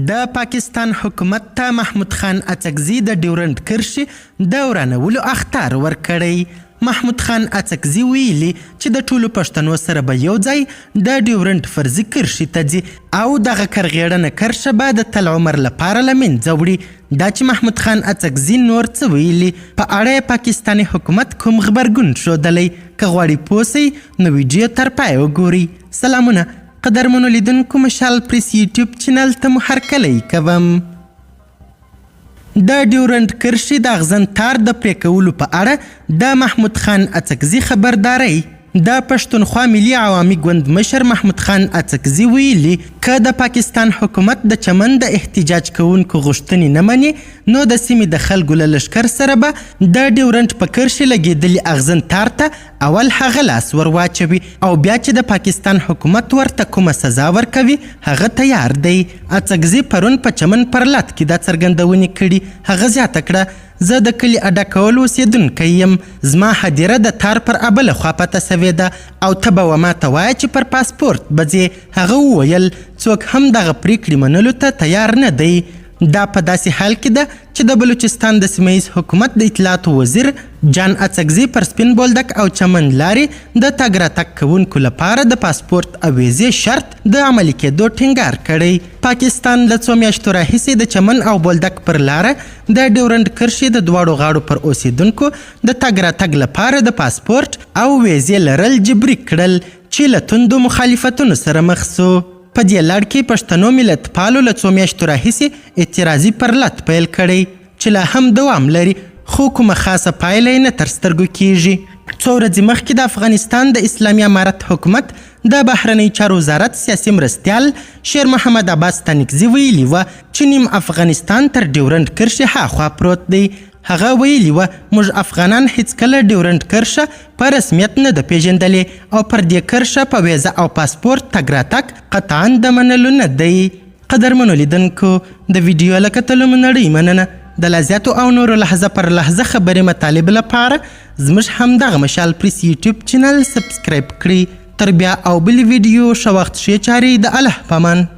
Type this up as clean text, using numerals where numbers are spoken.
د پاکستان حکومت ته محمود خان اڅکزي د ډیورنډ کرښې د ورانولو اخطار ورکړی. محمود خان اڅکزي ویلي چې د ټولو پښتنو سره به یو ځای د ډیورنډ فرضي کرښې ته ځي او دغه کرغیړنه کرښه به د تل عمر لپاره له منځه وړي. دا چې محمود خان اڅکزي نور څه ویلي، په اړه یې پاکستاني حکومت کوم غبرګون ښودلی، که غواړئ پوه شئ نو ویډیو تر پایه وګورئ. سلامونه قدرمنو لیدونکو، مشال پریس یوټیوب چینل ته مو هرکلی کوم. د ډیورنډ کرښې د اغزن تار د پرې کولو په اړه د محمود خان اڅکزي خبرداری. د پښتونخوا ملي عوامي ګوند مشر محمود خان اڅکزي ویلي، که د پاکستان حکومت د چمن د احتجاج کوونکو غوښتنې نه مني، نو د سیمې د خلکو له لښکر سره به د ډیورنډ په کرښې لګېدلي اغزن تار ته اول هغه لاس ور واچوي او بیا چې د پاکستان حکومت ورته کومه سزا ورکوي، هغه تیار دی. اڅکزي پرون په چمن پرلت کې دا څرګندونې کړي. هغه زیاته کړه، زه د کلي اډه کول اوسېدونکی یم، زما هدیره د تار پر ابله خوا پته شوې ده او ته به وماته وایې چې پر پاسپورت به ځې. هغه وویل، څوک هم دغه پرېکړې منلو ته تیار نه دی. دا په داسې حال کې ده چې د بلوچستان د سیمه ییز حکومت د اطلاعاتو وزیر جان اڅکزي پر سپین بولدک او چمن لارې د تګ راتګ کوونکو لپاره د پاسپورت او ویزې شرط د عملي کېدو ټینګار کړی. پاکستان له څو میاشتو راهیسې د چمن او بولدک پر لاره د ډیورنډ کرښې د دواړو غاړو پر اوسېدونکو د تګ راتګ لپاره د پاسپورت او ویزې لرل جبري کړل چې له توندو مخالفتونو سره مخ سو. په دې لړ کې پښتنو ملتپالو له څو میاشتو راهیسې اعتراضي پرلت پیل کړی چې لا هم دوام لري، خو کومه خاصه پایله یې نه تر سترګو کیږي. څو ورځې مخکې د افغانستان د اسلامي امارت حکومت د بهرنیو چارو وزارت سیاسي مرستیال شیر محمد عباس ستانکزي ویلي وه چې نیم افغانستان تر ډیورنډ کرښې هاخوا پروت دی. هغه ویلي وه، موږ افغانان هیڅکله ډیورنډ کرښه په رسمیت نه ده پېژندلې او پر دې کرښه په ویزه او پاسپورت تګ راتګ قطعاً د منلو نه دی. قدرمنو لیدونکو، د ویډیو له کتلو مو نړۍ مننه. د لا زیاتو او نورو لحظه پر لحظه خبري مطالبو لپاره زموږ همدغه مشال پریس یوټیوب چینل سبسکرایب کړئ. تر بیا او بلې ویډیو، ښه وخت ښې چارې، د الله په امان.